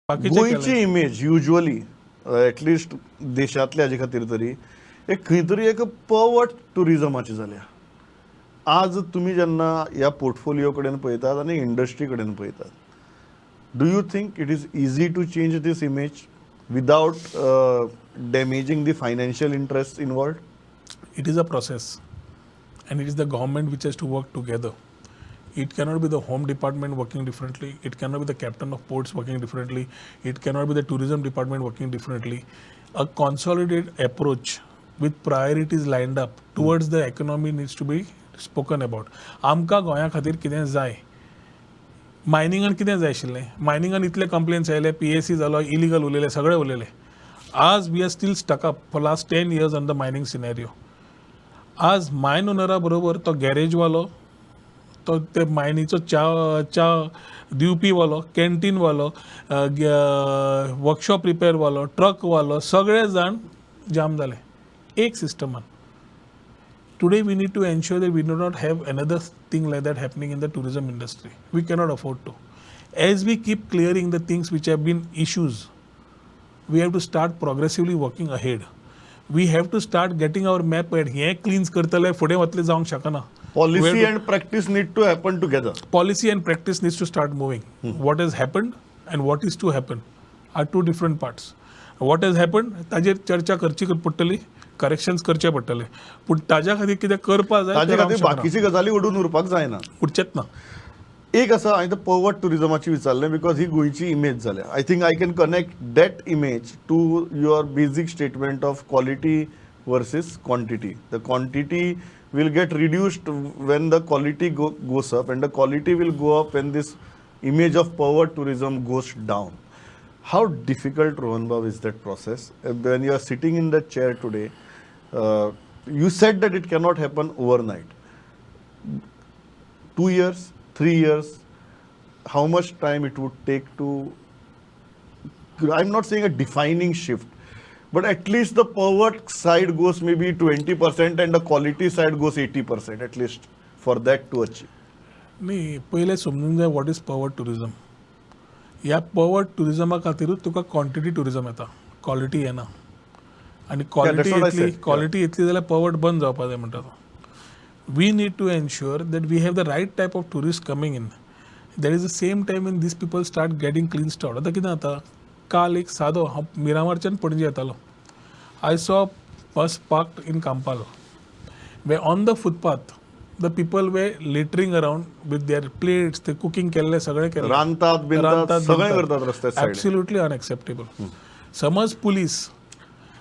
बाकीचे गोंयची image usually at least देशांतल्या हाजे खातीर तरी एक खंय तरी एक पर्वट टुरिजमाची जाल्या. आज तुमी जेन्ना ह्या पोर्टफोलियो कडेन पळयतात आनी इंडस्ट्री कडेन पळयतात, do you think it is easy to change this image without damaging the financial interest involved? It is a process and it is the government which has to work together. It cannot be the home department working differently, it cannot be the captain of ports working differently, it cannot be the tourism department working differently. A consolidated approach with priorities lined up towards the economy needs to be spoken about. आमकां गोंया खातीर कितें जाय? मायनिंगान कितें जाय आशिल्लें? मायनिंगान इतले complains आयले, पीएसी जालो, इलिगल उलयले, सगळे उलयले. आज we are still stuck up for last 10 years on the mining scenario. आज मायन ओनरा बरोबर तो गॅरेजवालो, तो ते मायनीचो च्या च्या दिवपीवालो, कॅन्टीनवालो, वर्कशॉप रिपेरवालो, ट्रकवालो, सगळे जाण जाम जाले एक सिस्टमान. Today we need to ensure that we do not have another thing like that happening in the tourism industry. We cannot afford to. As we keep clearing the things which have been issues, we have to start progressively working ahead. We have to start getting our map ahead. हें kilns करतले फुडें वतले जावंक शकना. Policy and practice need to happen together. Policy and practice needs to start moving. What has happened and what is to happen are two different parts. What has happened, ताजेर चर्चा करची पडटली, करेक्शन्स करचे पडटले, पूण ताज्या खातीर कितें करपा जाय ताजे तें खातीर जावंक शकना. बाकीची गजाली ओडून उरपाक जायना. उरचेच ना. एक आसा, हांवें ते पर्वट टुरिजमाची विचारलें because ही गोंयची इमेज जाल्या. I think I can connect that image to your basic statement of quality versus quantity. The quantity will get reduced when the quality goes up, and the quality will go up when this image of pervert tourism goes down. How difficult, Rohan Bab, is that process? When you are sitting in the chair today, you said that it cannot happen overnight. 2 years, 3 years, how much time it would take to, I'm not saying a defining shift, but at least the pervert side goes maybe 20% and the quality side goes 80% at least for that to achieve? न्ही, पयलें समजूंक जाय what is pervert tourism. ह्या पर्वट टुरिजमा खातीरूच तुका quantity tourism येता, quality येना आनी क्वॉलिटी That's what I येतली said, yeah. Quality येतली जाल्यार पर्वट बंद जावपा जाय म्हणटा तो. We need to ensure that we have the right type of tourist coming in. That is the same time when these people start getting cleansed out. आतां कितें जाता, काल एक सादो, हांव मिरामारच्यान पणजे येतालो, I saw bus parked in Campal where on the footpath the people were littering around with their plates, ते cooking केल्ले, सगळें केल्लें. रांदतात बिंदतात, सगळें करतात रस्त्या सायडीन. Absolutely unacceptable. समज पुलीस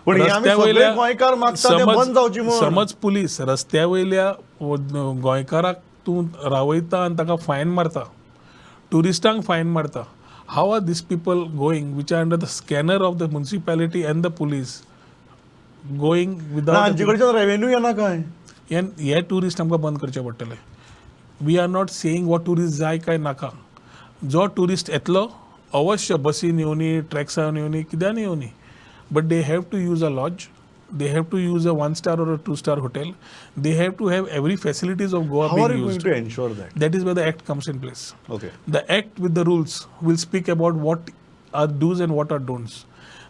पण हे आमी सगळे गोंयकार मागता ते बंद जावची म्हूण. समज पुलीस रस्त्या वयल्या गोंयकाराक तूं रावयता आनी ताका फायन मारता, ट्युरिस्टांक फायन मारता, how are these people going, which are under the scanner of the municipality and the police, going without हांचे कडच्यान रेव्हेन्यू येना काय? हे हे ट्युरिस्ट आमकां बंद करचे पडटले. We are not saying what tourist जाय काय नाका. जो ट्युरिस्ट येतलो अवश्य बसीन येवनी, ट्रॅक्सान येवनी, कित्यान येवनी, but they have to use a lodge, they have to use a one star or a two star hotel, they have to have every facilities of Goa How are being you going used. To ensure that? That is where the act comes in place. The act with the rules will speak about what are do's and what are don'ts.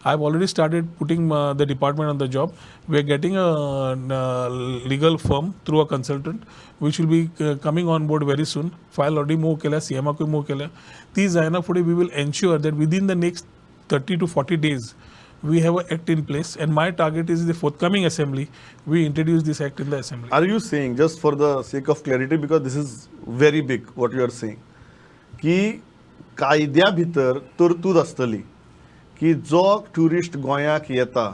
I've already started putting the department on the job. We are getting a legal firm through a consultant, which will be coming on board very soon. File already move केल्या, सीएमाकूय move केल्या. ती जायना फुडें we will ensure that within the next 30 to 40 days we have an act in place, and my target is the forthcoming assembly we introduce this act in the assembly. Are you saying, just for the sake of clarity, because this is very big what you are saying, की कायद्या भितर तरतूद आसतली की जो tourist गोंयाक येता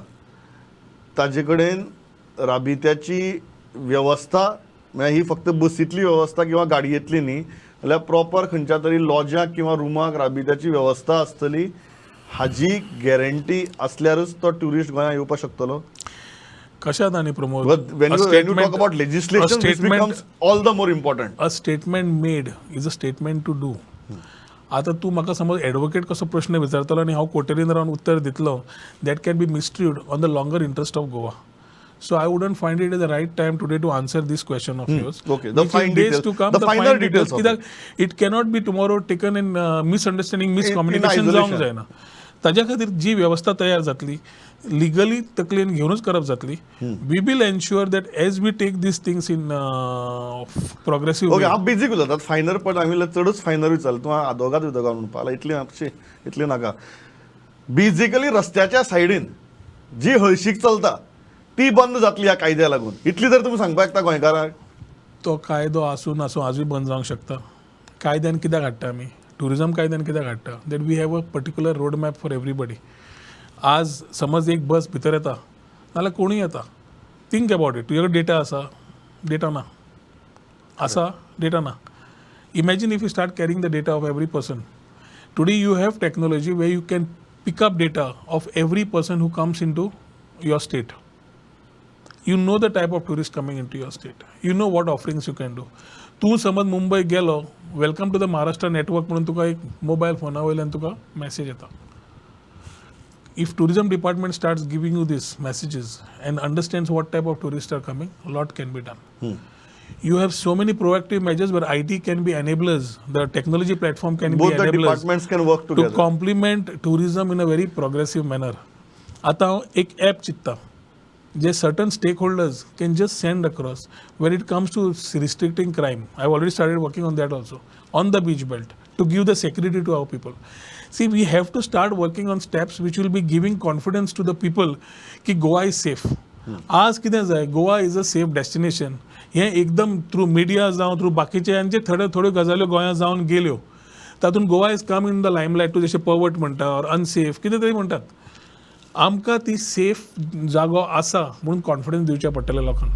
ताजे कडेन राबित्याची वेवस्था, म्हळ्यार ही फक्त बसींतली वेवस्था किंवा गाडयेंतली न्ही, जाल्यार प्रॉपर खंयच्या तरी लॉजाक किंवा रुमाक राबित्याची वेवस्था आसतली, हाजी गॅरंटी आसल्यारच तो ट्युरिस्ट गोंयांत येवपाक शकतलो? कशात आणि Pramod, But when you talk about legislation, this becomes all the more important. A statement made is a statement to do. आतां तूं म्हाका समज एडवोकेट कसो प्रश्न विचारतलो आनी हांव कोटेरीन रावन उत्तर दितलो, that can be misconstrued on the longer interest of Goa. So I wouldn't find it the right time today to answer this question of yours. Okay. The fine days details. To come. The finer details of कित्याक it cannot be tomorrow taken in misunderstanding, miscommunication isolation. जावंक जायना. ताज्या खातीर जी वेवस्था तयार जातली, legally तकलेन घेवनूच करप जातली. We will ensure that as we take these things in progressive. Okay, हांव बेजीक उलयतात. फायनर पण हांवें चडूच फायनर विचारलें. तूं आदोगाद विदोगाद म्हणपा लागला. इतली मातशी इतली नाका. बेजिकली रस्त्याच्या सायडीन जी हळशीक चलता ती बंद जातली ह्या कायद्या लागून, इतली जर तुमी सांगपाक शकता गोंयकारांक? तो कायदो आसूं नासूं, आजूय बंद जावंक शकता. कायद्यान कित्याक हाडटा आमी? ट्युरिजम कायद्यान कित्याक हाडटा? That we have a particular road map for everybody. आज समज एक बस भितर येता नाल्यार कोणूय येता, think about it, तुजे कडेन डेटा आसा? डेटा ना. आसा? डेटा ना. Imagine if you start carrying the data of every person. Today you have technology where you can pick up data of every person who comes into your state. You know the type of tourist coming into your state. You know what offerings you can do. तूं समज मुंबय गेलो, "Welcome to the Maharashtra network" म्हणून तुका एक mobile फोना वयल्यान तुका message येता. If tourism department starts giving you these messages and understands what type of tourists are coming, a lot can be done. You have so many proactive measures where IT can be enablers, the technology platform can both be the enablers departments can work to together. Complement tourism in a very progressive manner. आतां हांव एक app चिंत्ता जे certain stakeholders can just send across when it comes to restricting crime. I already started working on that also, on the beach belt, to give the security to our people. See, we have to start working on steps which will be giving confidence to the people की Goa is safe. आज कितें जाय, Goa is a safe destination हें एकदम through media जावं, through बाकीचे यांचे थोड्यो थोड्यो गजाल्यो गोंयांत जावन गेल्यो, तातूंत Goa is come in the limelight to जशें पर्वट म्हणटा ऑर अनसेफ कितें तरी म्हणटात. आमकां ती सेफ जागो आसा म्हणून कॉन्फिडन्स दिवचें पडटलें लोकांक.